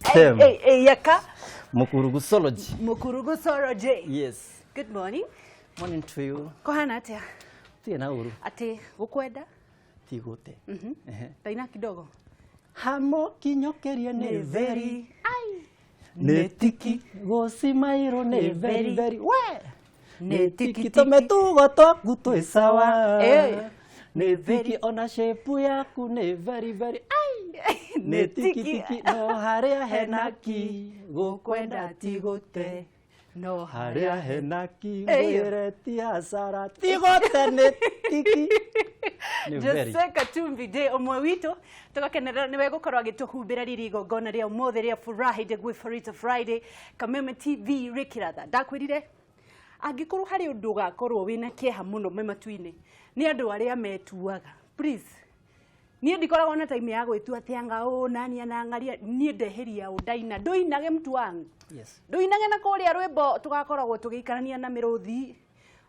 System. Ey, ey, yaka Mukurugusology. Mukurugusology. Yes. Good morning. Morning to you. Kũhana atĩa? Tirĩ na ũru. Atĩ gũkwenda? Ti gũte. Ndaina kidogo. Hamũkinyũkĩrie nĩ very. Ai. Nĩ tiki gũcimairwo nĩ very very. We. Nĩ Nĩ tiki tiki tũmĩtugo twaku twĩ sawa. Eh. Nĩ tiki ona shape yaku nĩ very very. Ai. Nĩ tiki tiki no harĩa hena ki gũkwenda ti gũte. No Harĩa hena ki Ĩyo. ngwĩre ti hasara ti gũte nĩ tiki. Nĩ very. Jose Katumbi Day ũmwe witũ tũgakenerera nĩwe gũkorwo agĩtũhumbĩra riri igongona rĩa ũmũthĩ rĩa furahi the Good for It Friday Kameme TV Rĩkĩratha. Ndakwĩrire angĩkorwo harĩ ũndũ ũgakorwo wĩna kĩeha mũno me matu-inĩ nĩ andũ arĩa metuaga, please, niĩ ndikoragwo na time ya gwĩtua atĩ anga ũũ nani anang'aria. Niĩ ndehĩria ũ ndaina ndũinage mtu wangu. Yes. Ndũinage na kũrĩa rwĩmbo tũgakoragwo tũgĩikarania na mĩrũthi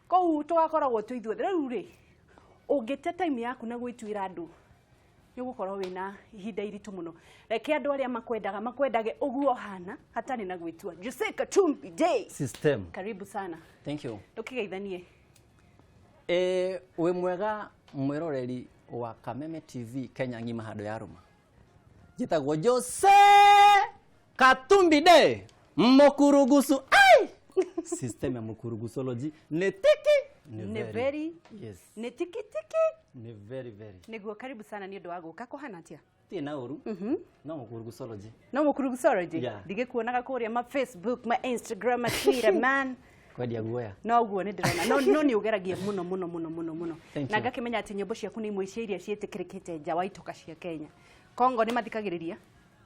kũu tũgakoragwo twĩ ithuothe. Rĩu rĩ, ũngĩte time yaku na gwĩtuĩra andũ nĩ ũgũkorwo wĩna ihinda iritũ mũno. Reke andũ arĩa makwendaga makwendage ũguo ũhana hatarĩ na gwĩtua. Jose Katumbi Day. System. Karibu sana. Thank you. Ndũkĩgeithanie. Wĩ mwega mwĩroreri wa Kameme TV Kenya ng'ima handũ ya rũma. Njĩtagwo Jose Katumbi Day Mũkurugusu. Ai! System ya Mukurugusology nĩ tiki nĩ very. Yes. Nĩ tikitiki. Nĩ very very. Nĩguo, karibu sana nĩ ũndũ wa gũka. Kũhana atĩa? Tirĩ na ũru. No Mukurugusology. No Mukurugusology. Yeah. Ndigĩkuonaga kũrĩa ma Facebook, ma Instagram, ma Twitter, man. Kwendia guoya. No guo nĩ ndĩrona no nĩ ũgeragia mũno mũno mũno mũno mũno. Thank Na you. ngakĩmenya atĩ nyĩmbo ciaku nĩ imwe cia iria ciĩtĩkĩrĩkĩte nja wa itoka cia Kenya. Kongo nĩ mathikagĩrĩria?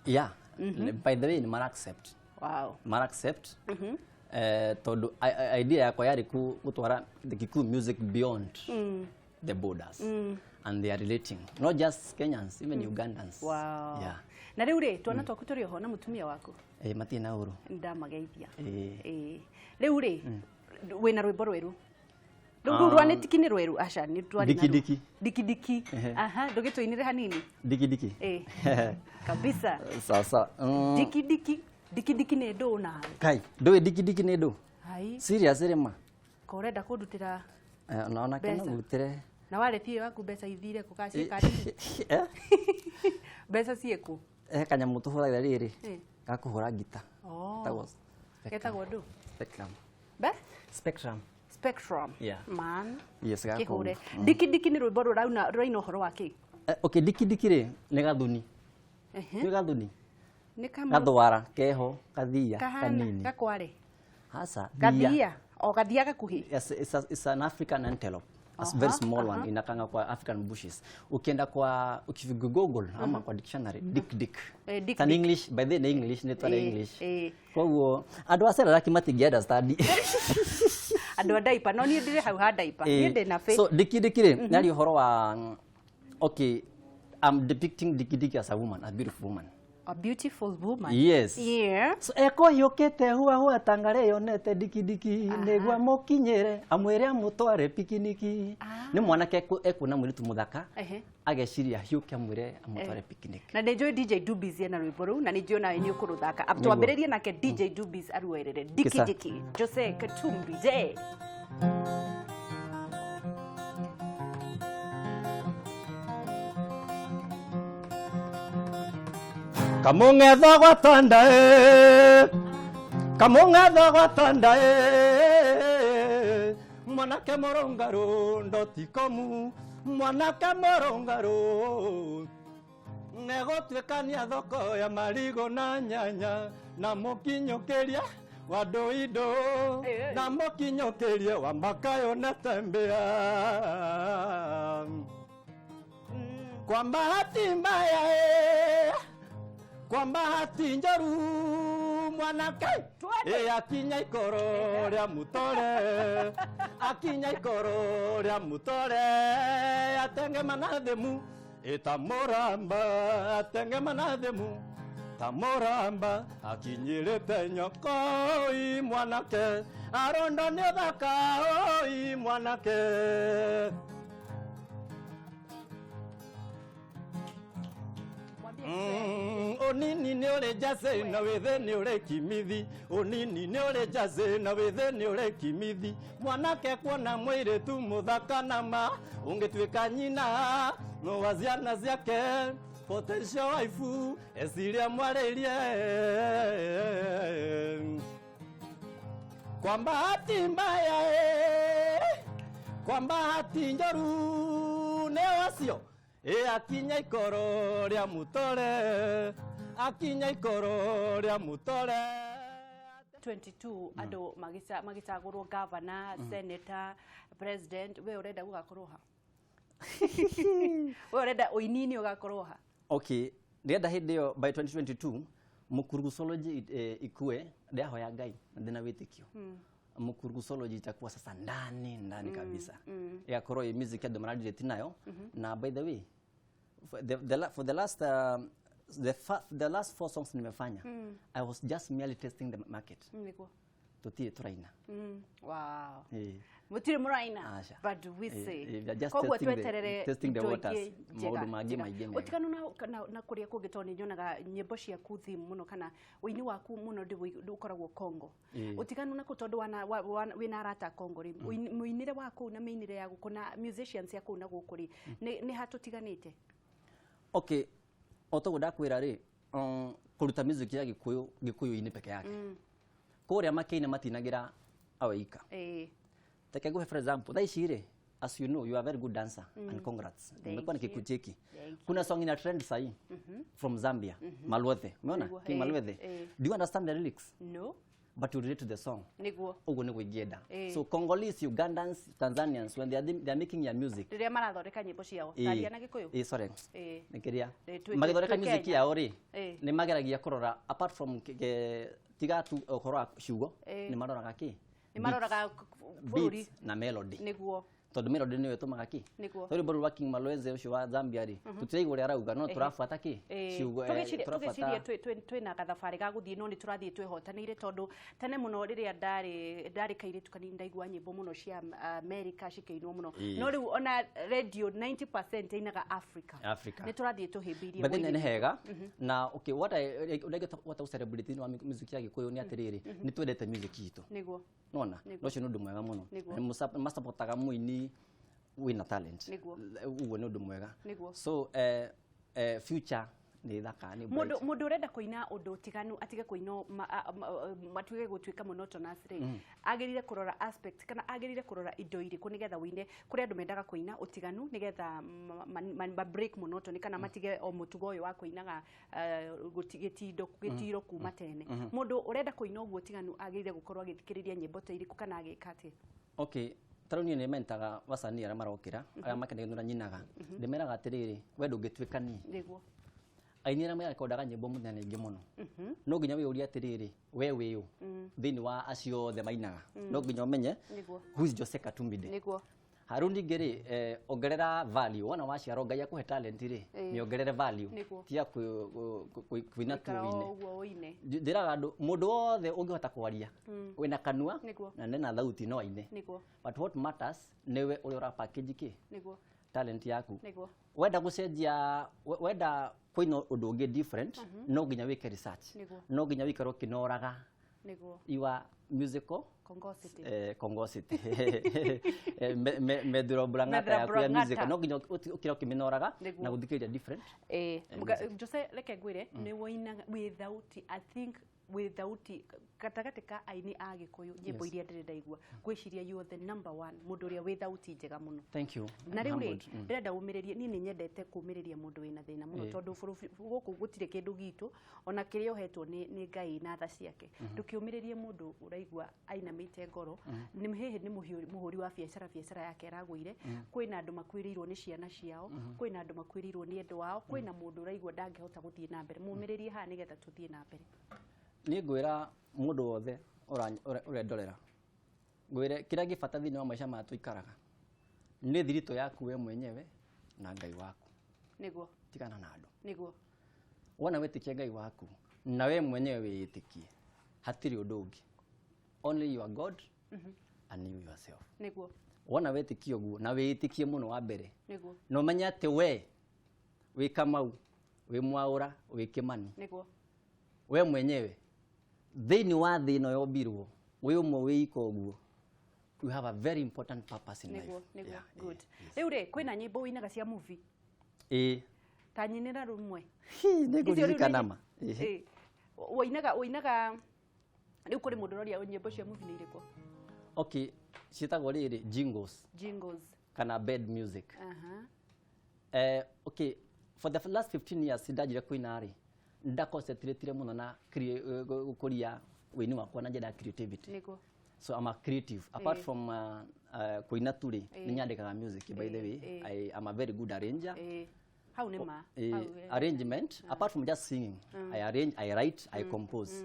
Yeah. By the way, nĩ mara accept. Wow. Mara accept. Tondũ idea yakwa yarĩ gũtwara the Kikuyu music beyond the borders, and they are relating not just Kenyans, even Ugandans. Wow. Yeah. Na rĩu rĩ, twana twaku tũrĩ oho na mũtumia waku? Matirĩ na ũru. Ndamageithia. Ĩĩ. Ĩĩ. Rĩu rĩ, wĩna rwĩmbo rwerũ rĩu rũu rwa nĩ tiki nĩ rwerũ aca nĩ twarĩ Diki naruo. diki. Diki diki. Aha, ndũgĩtũinĩre hanini. Diki diki. Ĩĩ. Kabisa. Sasa. Diki diki diki diki nĩ ndũ nawe? Kai, ndũĩ diki diki nĩ ndũ? Hai. Serious rĩ ma? Ko ũrenda kũndutĩra? Ona Mbeca. kena ngũrutĩre. Na wareti ĩyo yaku mbeca ithire kũ kana ciĩ kandi? Eh? Mbeca ciĩkũ? He kanyamũ tũhũragĩra rĩrĩ. Ĩ. Ga kũhũra ngita. Oh. Getagwo Getagwo ndũ? Spectrum. Be? Spectrum. Spectrum. Yeah. Man. Yes, gakũ. Kĩhũre. Diki diki nĩ rwĩmbo rũrauna rũraina ũhoro wa kĩ? Okay, diki diki rĩ nĩ gathuni. Ehe. Nĩ gathuni. Nĩ kamwe. Gathwara keho kathia Kahana kanini. gakware. Hasa. Gathia. O gathia gakuhĩ. Yes, it's an African antelope. A very small one inakanga kwa African bushes. Ukienda kwa ukigoogle ama kwa dictionary, dick dick. Eh, dick It's an dick. English, by the way, English nĩ twara Eh, English. eh. Koguo andũ a Sereraki matingĩ understand. Andũ a daipa no niĩ ndĩrĩ hau ha daipa. Niĩ ndĩ na So diki diki rĩ nĩ ũhoro wa okay, I'm depicting diki diki as a woman, a beautiful woman. A beautiful woman. Yes. Yeah. So ekũhiũkĩte hua hua tangare yonete dikidiki nĩguo amũkinyĩre amwĩre amũtware pikiniki. Nĩ mwanake ekuona mũirĩtu mũthaka Ehe. ageciria hiũke amwĩre amũtware picnic. Na nĩ njũĩ DJ Dubis ena rwĩmbo rũu na nĩ njũĩ nawe nĩ ũkũrũthaka. Twambĩrĩrie nake DJ Dubis aruerere diki Kisa. diki. Jose Katumbi Day. Kamũng'etho gwa tanda ĩ, kamũng'etho gwa tanda ĩ, mwanake mũrũngarũ ndotikomu, mwanake mũrũngarũ ng'egũtuĩkania thoko ya marigũ na nyanya na mũkinyũkĩria wa ndũindũ na mũkinyũkĩrie wa makayũ na tembea kwa bahati mbaya ĩ, kwa bahati njoru mwanake Twende. ĩ akinya ikoro rĩa mũtore, akinya ikoro rĩa mũtore atengema na thĩmu ĩta mũramba, atengema na thĩmu ta mũramba akinyĩrĩte nyoko oi mwanake arondo nĩ ũthaka oi mwanake. Mwambie. Ũnini nĩ ũrĩ njacĩ na wĩthĩ nĩ ũrĩ kimithi. Ũnini nĩ ũrĩ njacĩ na wĩthĩ nĩ ũrĩ kimithi. Mwanake kuona mũirĩtu mũthaka na ma ũngĩtuĩka nyina no wa ciana ciake, potential wife, eciria mwarĩrie. Kwa bahati mbaya, kwa bahati njoru, nĩ wacio ĩ akinya ikoro rĩa mũtore, akinya ikoro rĩa mũtore. 22 andũ magĩcagũrwo governor, senator, president, we ũrenda gũgakorwo ha? We ũrenda ũinini ũgakorwo ha? Okay, ndĩrenda hĩndĩ ĩyo by 2022 Mukurugusology ikue. Ndĩrahoya Ngai na ndĩna wĩtĩkio Mukurugusology itakuwa sasa ndani ndani kabisa, ĩgakorwo ĩ music andũ mararelate nayo. Na by the way, for the last the, fa, the last four songs nimefanya, I was just merely testing the market. Tũtirĩ tũraina. Mũtirĩ mũraina? Aca. But we say We are just koguo testing tweterere testing the indo waters. ingĩ njega, Maũndũ mangĩ njega. maingĩ mega. Ũtiganu na kũrĩa kũngĩ, tondũ nĩ nyonaga nyĩmbo ciaku theme mũno kana ũini waku mũno ũkoragwo Congo. Ũtiganu na kũ, tondũ wĩna arata Congo rĩ, mũinĩre wa kũu na mĩinĩre ya gũkũ na musicians ya kũu na gũkũ rĩ, nĩ ha tũtiganĩte? Okay, o toguo ndakwĩra rĩ, kũruta music ya Gĩkũyũ Gĩkũyũ-inĩ peke yake, kũrĩa makĩina matinagĩra aweika. Reke nguhe for example, thaa ici rĩ, as you know, you are a very good dancer and congrats. Thank Nimekuwa you. nikikucheki. Thank you. Kuna song ina trend sahi from Zambia, Malwethe. Umeona? Nĩguo, King Malwethe. Do you understand the lyrics? No. But you relate to the song. Nĩguo. Ũguo nĩguo ingĩenda. So Congolese, Ugandans, Tanzanians, when they are making your music, Rĩrĩa marathondeka nyĩmbo ciao, taria na Gĩkũyũ. Sorry. Nĩ kĩrĩa twĩ magĩthondeka music Kenya. yao rĩ, nĩ mageragia kũrora apart from tiga tu ũhoro wa ciugo, nĩ maroraga kĩ? Nĩ maroraga bũrũri. Beats na melody. Tondũ melody nĩyo ĩtũmaga kĩ? Tondũ rwĩmbo rũu rwa King Malweze ũcio wa Zambia rĩ, tũtiraigua ũrĩa arauga, no tũrabuata kĩ? Ciugo, Tũgĩciria tũrabuata. Twĩna gathabarĩ ga gũthiĩ, no nĩ tũrathiĩ twĩhotanĩire, tondũ tene mũno rĩrĩa ndarĩ kairĩtu kanini ndaigua nyĩmbo mũno cia America cikĩinwo mũno. No rĩu ona radio 90% ĩinaga Africa. Africa. Nĩ tũrathiĩ tũhĩmbĩirie But then mũinĩ. nĩ hega na okay, what I ũrĩa ingĩhota gũ celebrate thĩinĩ wa music ya Gĩkũyũ nĩ atĩrĩrĩ, nĩ twendete music itũ. Nona no ũcio nĩ ũndũ mwega mũno. Nĩ masapotaga mũini wĩna talent. Ũguo nĩ ũndũ mwega. So future nĩ thaka, nĩ Mundu bright. Mundu urenda kuina undu tiganu atige kuina matige gutuika monotonous ri, agirire kurora aspect kana agirire kurora indo iriku nigetha wine kuri andu mendaga kuina utiganu nigetha ma break monotony kana matige o mutugo uyu wa kuinaga gitindo gitiro kuma tene? Mundu urenda kuina uguo tiganu agirire gukorwo agithikiriria nyimbo ta iriku kana agika atia? Okay, ta rĩu niĩ nĩ mentaga wasanii arĩa marokĩra, arĩa makenagio na nyinaga, ndĩmeraga atĩrĩrĩ, we ndũngĩtuĩka niĩ. Aini arĩa marekondaga nyĩmbo mũthenya nĩ aingĩ mũno. No nginya wĩyũrie atĩrĩrĩ, we wĩũ thĩinĩ wa acio othe mainaga? No nginya ũmenye who is Jose Katumbide. Harũ ningĩ rĩ, ongerera value. Wona waciarwo Ngai akũhe talent rĩ, mĩongerere value. Tiga kũina tu Gũikara o wĩine. ũguo ũine. Njĩraga andũ, mũndũ wothe ũngĩhota kwaria wĩna kanua na nena thauti no aine. But what matters nĩwe ũrĩa ũra package kĩ talent yaku. Wenda gũcenjia, wenda kũina ũndũ ũngĩ different, no nginya wĩke research. No nginya wĩikare ũkĩnoraga your musical Congosity. Congosity. Methuro brangata yaku ya Methuro music brangata. no nginya ũkĩra ũkĩmĩnoraga na gũthikĩrĩria different Jose, reke ngwĩre, nĩ woinaga wĩ thauti, I think wĩ thauti gatagatĩ ka aini a Gĩkũyũ, nyĩmbo iria ndĩrĩ ndaigua, ngwĩciria you are the number one mũndũ ũrĩa wĩ thauti njega mũno. Thank you. Na I'm rĩu rĩ, humbled. ndĩrenda ũmĩrĩrie, niĩ nĩ nyendete kũmĩrĩria mũndũ wĩna thĩna mũno, tondũ gũkũ gũtirĩ kĩndũ gitũ ona kĩrĩa ũhetwo nĩ Ngai na tha ciake. Ndũkĩũmĩrĩrie mũndũ ũraigua ainamĩte ngoro, nĩ hihi nĩ mũhũri wa biacara, biacara yake ĩragũire, kwĩna andũ makuĩrĩirwo nĩ ciana ciao, kwĩna andũ makuĩrĩirwo nĩ endwa ao, kwĩna mũndũ ũraigua ndangĩhota gũthiĩ na mbere. Mũmĩrĩrie haha nĩgetha tũthiĩ na mbere. Niĩ ngwĩra mũndũ wothe ũrendorera, ngwĩre kĩrĩa gĩ bata thĩinĩ wa maica maya tũikaraga nĩ thiritũ yaku we mwenyewe na Ngai waku. Tigana na andũ. Wona wĩtĩkie Ngai waku na we mwenyewe wĩĩtĩkie, hatirĩ ũndũ ũngĩ, only your God and you yourself. Wona wĩtĩkie ũguo na wĩĩtĩkie mũno wa mbere, na ũmenye atĩ we wĩ Kamau Wĩ Mwaũra, wĩ Kĩmani. Niguo. We mwenyewe thĩinĩ wa thĩ ĩno yombirwo wĩ ũmwe wĩ ika ũguo, you have a very important purpose in life. Niguo, niguo. Yeah, Good. yes. Rĩu rĩ, kwĩna nyĩmbo ũinaga cia movie? Ĩĩ. Ta nyinĩra rũmwe. Hi, nĩngũririkana ma. Ĩĩ. Ũinaga rĩu kũrĩ mũndũ ũroria nyĩmbo cia movie nĩ irĩkũ? Okay, ciĩtagwo rĩrĩ jingles. Jingles. Kana bed music. Aha. Okay, for the last 15 years ndanjire kũina rĩ, ndaconcentratire mũno na gũkũria wĩini wakwa na njĩra ya creativity. Niguo. So I'm a creative. Apart from kũina tu rĩ, nĩ nyandĩkaga music, by the way. I am a very good arranger. Ĩĩ. Hau nĩ ma. Hau, Arrangement, apart from just singing, I arrange, I write, I compose.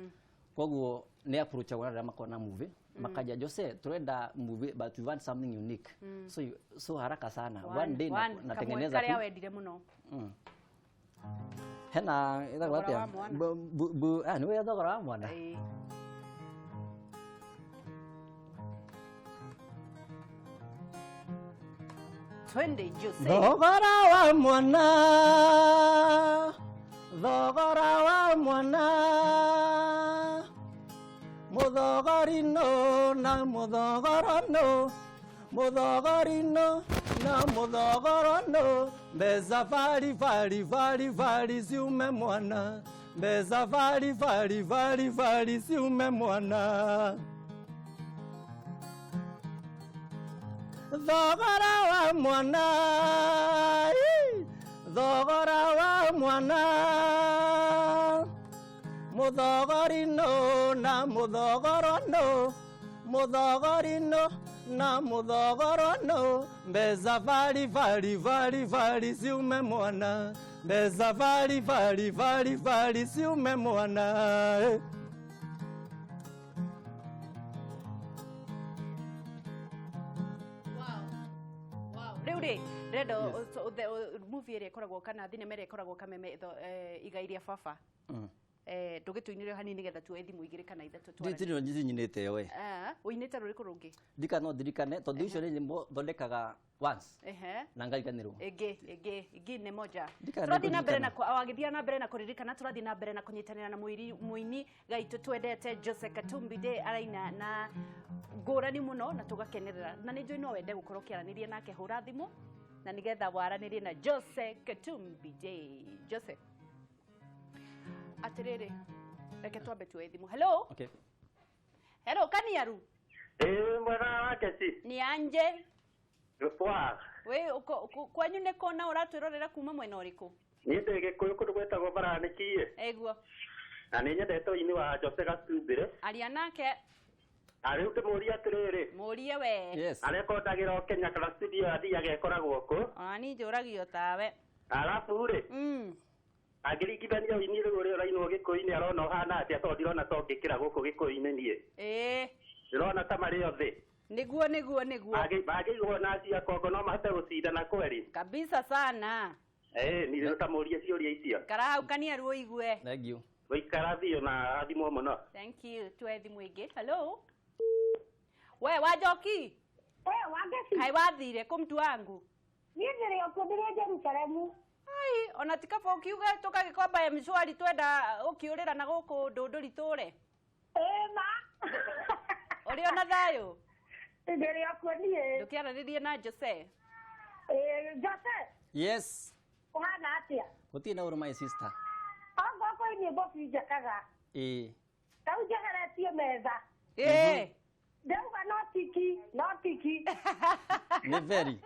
Koguo nĩ approach agwo arĩa makoragwo na movie, makaja, "Jose, turenda movie, but we want something unique." So so haraka sana, one day natengeneza kamwe karĩa tu. Wendire mũno. Hena ĩthagwo Thogora wa atĩa? mwana. Ah, nĩwe thogora wa mwana. Ĩĩ. Twende, Jose. Thogora wa mwana, thogora wa mwana, muthogorino na muthogorono, muthogorino na muthogorono, mbeca bari bari bari bari ciume mwana, mbeca bari bari bari bari ciume mwana. Thogora wa mwana, ii, thogora wa mwana, muthogorino na muthogorono, muthogorino na muthogorono, mbeca bari bari bari bari ciume mwana, mbeca bari bari bari bari ciume mwana, eh. Rĩu rĩ, ndĩrenda movie ĩrĩa ĩkoragwo kana thinema ĩrĩa ĩkoragwo Kameme igai rĩa baba. Ndũgĩtũinĩre hanini nĩgetha tuoe thimũ igĩrĩ kana ithatũ twaranĩrie. Nditirĩ njinyinĩte we. Ah, ũinĩte rũrĩkũ rũngĩ? Ndika no ndirikane tondũ icio nĩ nyĩmbo thondekaga once Ehe. na ngariganĩrwo. Ĩngĩ nĩ moja. Ndikana Tũrathiĩ na mbere na nĩngũririkana. wagĩthiĩ na mbere na kũririkana, tũrathiĩ na mbere na kũnyitanĩra na mũini gaitũ twendete Jose Katumbi Day, araina na ngũrani mũno na tũgakenerera, na nĩ njũĩ no wende gũkorwo ũkĩaranĩria nake, hũra thimũ na nĩgetha waranĩrie na Jose Katumbi Day. Jose, atĩrĩrĩ, reke twambe tuoe thimũ. Hello. Okay. Hello, Kaniaru. Ĩĩ, mwega wa Keci. Ni anje? Poa. We kwanyu nĩ kũ na ũratwĩrorera kuma mwena ũrĩkũ? Niĩ ndĩ Gĩkũyũ kũndũ gwĩtagwo Baranĩkie. Ĩguo. Na nĩ nyendete ũini wa Jose Gatumbĩrĩ. Aria nake. Na rĩu ndĩmũrie atĩrĩrĩ. Mũrie we. Yes. Arekondagĩra o Kenya kana studio athiaga ĩkoragwo kũ? Ona niĩ njũragio tawe. Arabu rĩ, angĩringithania ũini rĩu ũrĩa ũrainwo Gĩkũyũ-inĩ arona ũhana atĩa, tondũ ndirona ta ũngĩkĩra gũkũ Gĩkũyũ-inĩ niĩ. Ĩĩ. Ndĩrona ta marĩ o thĩ. Nĩguo, nĩguo, nĩguo. Mangĩigwo na acio a Kongo no mahote gũcindana kweri? Kabisa sana. Ĩĩ, niĩ ndĩtamũrie ciũria icio. Kara hau Kaniaru ũigue. Thank you. Gũikara biũ na athimwo mũno. Thank you. Tuoe thimũ ĩngĩ. Hello. We Wanjoki. We Wangeci. Kaĩ wathire kũ, mtu wangu? Niĩ ndĩrĩ o kuo, ndĩrĩ Jerusalemu. Ai, ona ti kaba ũkiuge tũkagĩkomba ya mshwari twenda ũkĩũrĩra na gũkũ ndũndũri tũre. Ĩĩ ma. Ũrĩ ona thayũ? Ndĩrĩ o kuo niĩ. Ndũkĩaranĩrie na Jose. Ĩĩ, Jose. Yes. Ũhana atĩa? Gũtirĩ na ũru, my sister. Okorwo kwĩ nyĩmbo cinjakaga. Ĩĩ. Rĩu njeheretie metha. Ĩĩ. Ndauga no tiki, no tiki. Nĩ very.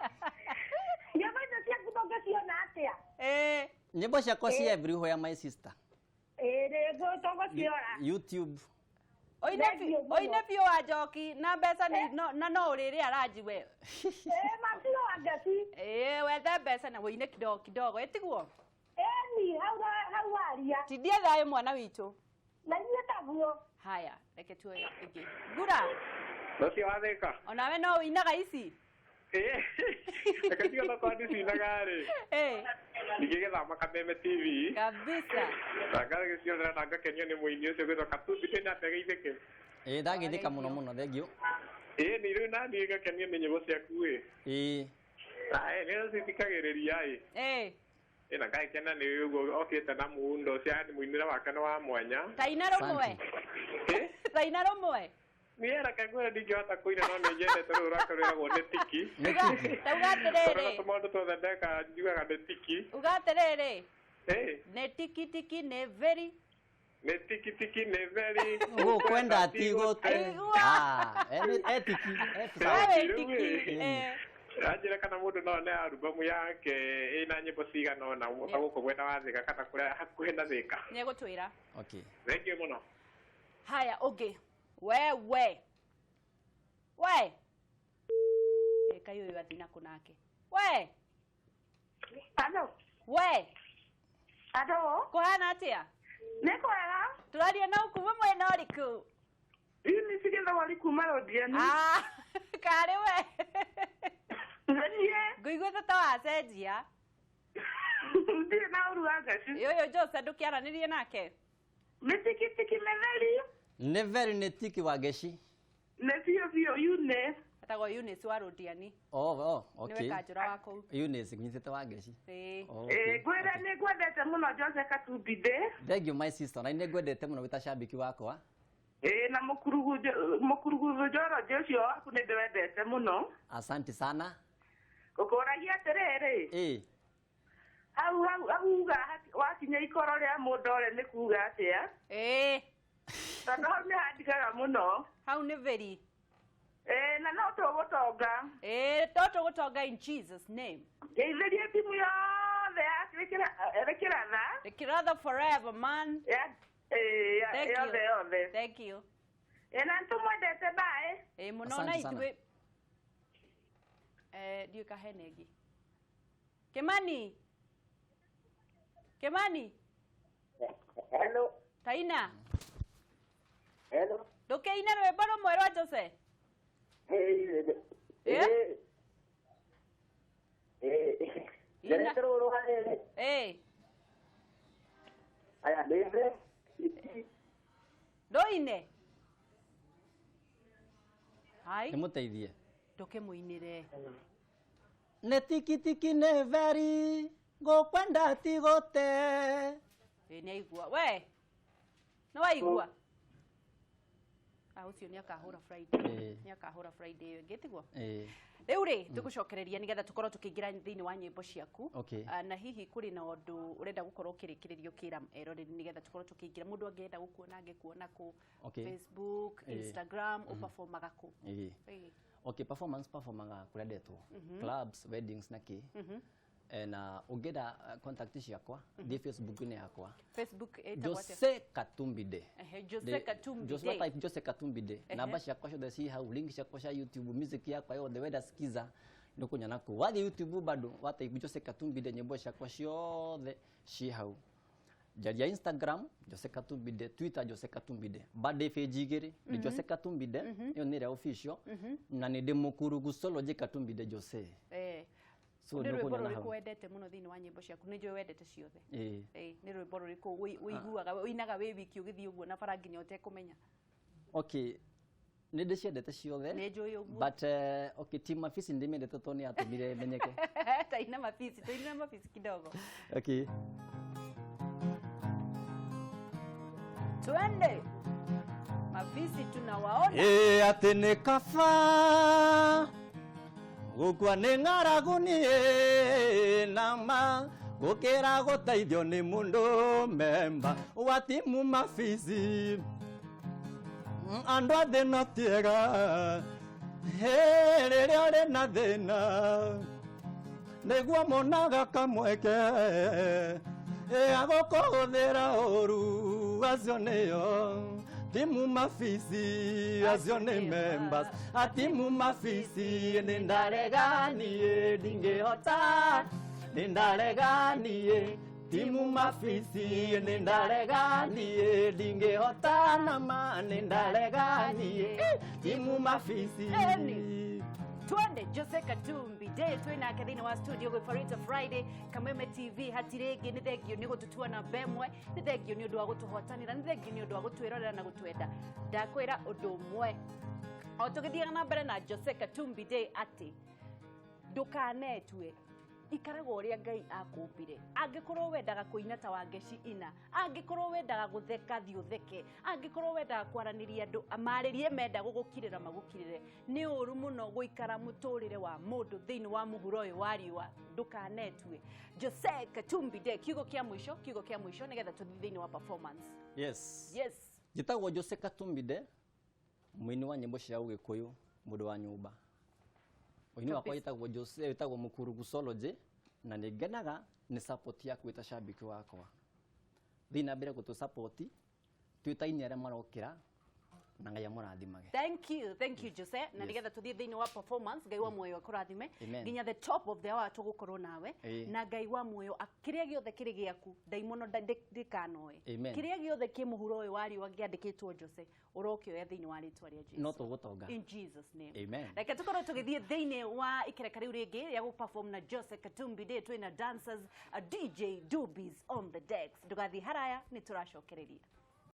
Nyĩmbo icio ciaku tũngĩciona atĩa? Ĩĩ. Nyĩmbo ciakwa ci everywhere, my sister. Ĩĩ, nĩguo tũgũciora. YouTube. Oine Thank you mũno. oine biũ wa Njoki na mbeca nĩ na no ũrĩrĩa ranji we. Ĩĩ ma biũ Wangeci. Ĩĩ, wethe mbeca na wĩine kidogo kidogo, ĩtiguo? Ĩni, hau hau waria. Tindie thayũ mwana witũ. Na inyuĩ taguo. Haya, reke tuoe ĩngĩ. Ngura. Ũcio wathĩka. Onawe no ũinaga ici? Ĩĩ. Reke tiga to twandicinaga rĩ. Ĩĩ. Ningĩ gĩthama Kameme TV. Kabisa. Na ngagĩcionera na ngakenio nĩ mũini ũcio gwĩtwo Katumbi ndĩ ategeithĩke. Ĩĩ, ndagĩthĩka mũno mũno, thank you. Ĩĩ, nĩ rĩu naniĩ ngakenio nĩ nyĩmbo ciaku ĩ. Ĩĩ. Ae, nĩ cithikagĩrĩria ĩ. Ĩĩ. Ĩna ngagĩkena nĩ ũguo okĩte na muundo ũcio, yaani mũinĩre wake nĩ wa mwanya. Taina rũmwe. Ĩ? Taina rũmwe. Niĩ reke ngwĩre ndingĩhota kũina no nĩ nyendete rũu rwake rwĩragwo nĩ tiki. Tauga Tondũ atĩrĩrĩ. tũmaũndũ tuothe ndeka njugaga nĩ tiki. Uga atĩrĩrĩ. Ĩ? Nĩ tiki tiki nĩ very. Nĩ tiki tiki nĩ very. Gũkwenda ti gũte. Aigua. Ah, etiki, We sawa. wĩ Rĩu tiki. ĩ. Eh. Anjĩra kana mũndũ no one arubamu yake ĩna nyĩmbo cigana ũna ta gũkũ mwena wa Thĩka kana kũrĩa hakuhĩ na Thĩka. Nĩegũtwĩra. Okay. Thank you mũno. Haya, ũngĩ. Wewe. We. Ĩka ũyũ athi nakũ nake. We. Alo. We. Alo. Kũhana atĩa? Nĩ kwega. Tũraria na kuma mwena ũrĩkũ? Ini cigetha wari kuma Rodiani. Ah, karĩ we. Nĩniĩ. Ngũiguĩte ta wacenjia. Ndirĩ na ũru wa ngaci. Ũyũ Jose ndũkĩaranĩrie nake? Nĩ tikitiki mĩtheri. Nĩ very nĩ tiki wa ngeci. Nĩ biũ biũ Eunice. Etagwo Eunice wa Rodiani. Oh, okay. Nĩwe kanjũra wa kũu. Eunice nyitĩte wa ngeci. Ĩĩ. Oh, Ĩĩ, okay. ngwĩre nĩ ngwendete mũno Jose Katumbi ndĩ. Thank you my sister. Na nĩ ngwendete mũno wĩ ta shabiki wakwa. Ĩĩ, na mũkuruguthu Njoroge ũcio waku nĩ ndĩwendete mũno. Asante sana. Ngũkũragia atĩrĩrĩ, Ĩ. hau hau hau uga wakinya ikoro rĩa mũndũ ũrĩa nĩ kuga atĩa? Ĩĩ. Tondũ hau nĩ handikaga mũno. Hau nĩ very. Ĩĩ, na no tũgũtonga. Ĩĩ, to tũgũtonga in Jesus name. Ngeithĩrie timu yothe ya Rĩkĩratha. Rĩkĩratha forever, man. Ya ĩĩ, Thank you. yothe yothe. Thank you. Ĩĩ, na nĩtũmwendete bye. Ĩĩ, mũno Asante na sana. ithuĩ. Eh, ndiũĩ kahene ĩngĩ. Kimani. Kimani. Hello. Taina. Hello. Ndũkĩine rwĩmbo rũmwe rwa Jose. Hey. Eh? Eh. Ina. Rũrũ rwa rĩrĩ. Ĩĩ. Aya nĩ Ndũine. Hai. Nĩ mũteithie. Ndũkĩmũinĩre. Nĩ tikitiki nĩ very ngũkwenda ti gũte. Ĩĩ, nĩaigua. We. Nĩwaigua? Ah, ũcio nĩakahũra Friday. Ĩĩ. Nĩakahũra Friday ĩyo ĩngĩ tiguo? Ĩ. Rĩu rĩ tũgũcokereria nĩgetha tũkorwo tũkĩingĩra thĩinĩ wa nyĩmbo ciaku. Okay. Ah, na hihi kũrĩ na ũndũ ũrenda gũkorwo ũkĩrĩkĩrĩria ũkĩra eroreri nĩgetha tũkorwo tũkĩingĩra mũndũ angĩenda gũkuona angĩkuona kũ? Okay. Facebook, Ĩĩ. Instagram, ũperformaga kũ? Ĩ. Ĩĩ. Okay, performance performaga kũrĩa ndetwo. Clubs, weddings na kĩ. Na ũngĩenda contact ciakwa, thiĩ Facebook-inĩ yakwa. Facebook ĩtagwo atĩa? Jose Katumbi Day. Ehe, Jose Katumbi Jose Day. type Jose Katumbi Day. Namba ciakwa ciothe ci hau, link ciakwa cia YouTube, music yakwa yothe wenda skiza nĩũkũnyona kũu. Wathiĩ YouTube bado wa type Jose Katumbi Day nyĩmbo ciakwa ciothe ci hau. Njaria Instagram Jose Katumbi Day, Twitter Jose Katumbi Day. Birthday page igĩrĩ nĩ Jose Katumbi Day, ĩyo nĩ ĩrĩa official, na nĩ ndĩ mũkurugusology Katumbi Day Jose. Eh. So Nĩ rwĩmbo nĩũkũnyona rũrĩkũ hau. wendete mũno thĩinĩ wa nyĩmbo ciaku? Nĩ njũĩ wendete ciothe. Ĩĩ. Ĩĩ, nĩ rwĩmbo rũrĩkũ ũiguaga ũinaga wĩ wiki ũgĩthiĩ ũguo na bara nginya ũtekũmenya? Okay, nĩ ndĩciendete ciothe. Nĩ njũĩ ũguo. But okay, Team Mafisi ndĩmĩendete tondũ nĩ yatũmire menyeke. Taina mafisi, tuinĩre mafisi kidogo. Okay. Twende. Mafisi tunawaona. Ĩ atĩ nĩ kaba gũkua nĩ ng'aragu niĩ nama gũkĩra gũteithio nĩ mũndũ memba wa timu mafisi andũ a thĩ no tiega Hĩ, rĩrĩa ũrĩ na thĩna nĩguo monaga kamweke agũkũhũthĩra ũru acio nĩo timu mafisi acio nĩ members a timu mafisi nĩ ndarega niĩ ndingĩhota nĩ ndarega niĩ timu mafisi nĩ ndarega niĩ ndingĩhota nama nĩ ndarega niĩ timu mafisi. Eni. Twende. Jose Katumbi Day twĩ nake thĩinĩ wa studio gwĩ Farita Friday Kameme TV hatirĩ ĩngĩ. Nĩ thengio nĩ gũtũtua namba ĩmwe, nĩ thengio nĩ ũndũ wa gũtũhotanĩra, nĩ thengio nĩ ũndũ wa gũtwĩrorera na gũtwenda. Ndakwĩra ũndũ ũmwe o tũgĩthiaga na mbere na Jose Katumbi Day atĩ ndũkanetue. Ikaraga ũrĩa Ngai akũmbire. Angĩkorwo wendaga kũina ta Wangeci ina, angĩkorwo wendaga gũtheka, thiĩ ũtheke, angĩkorwo wendaga kwaranĩria andũ marĩrie, menda gũgũkirĩra magũkirĩre. Nĩ ũru mũno gũikara mũtũrĩre wa mũndũ thĩinĩ wa mũhuro ũyũ wa riũa. Ndũkanetue. Jose Katumbi De, kiugo kĩa mũico, kiugo kĩa mũico, nĩgetha tũthiĩ thĩinĩ wa performance. Yes. Yes. Njĩtagwo Jose Katumbi De, mũini wa nyĩmbo cia Ũgĩkũyũ, mũndũ wa nyũmba. Ũini wakwa wĩtagwo Jose, wĩtagwo Mũkurugusology, na nĩ ngenaga nĩ support yaku wĩ ta shabiki wakwa. Thiĩ na mbere gũtũ support twĩ ta aini arĩa marokĩra, na Ngai amũrathimage. Thank you, thank you, Jose. Na nigetha tuthiĩ thĩinĩ wa performance, Ngai wa muoyo akũrathime. Amen. Nginya the top of the hour tũgũkorwo nawe. Na Ngai wa muoyo kĩrĩa gĩothe kĩrĩ gĩaku, ndaimono ndĩkanoe. Amen. Kĩrĩa gĩothe kĩ mũhuro ũyũ wa riũa kĩandĩkĩtwo Jose, ũrokĩoya thĩinĩ wa rĩtwa rĩa Jesu. No tũgũtonga. In Jesus' name. Amen. Reke tũkorwo tũgĩthiĩ thĩinĩ wa ikereka rĩu rĩngĩ rĩa gũperform na Jose Katumbi Day. Twĩna dancers, a DJ Dubis on the decks. Ndũgathiĩ haraya, nĩ tũracokereria.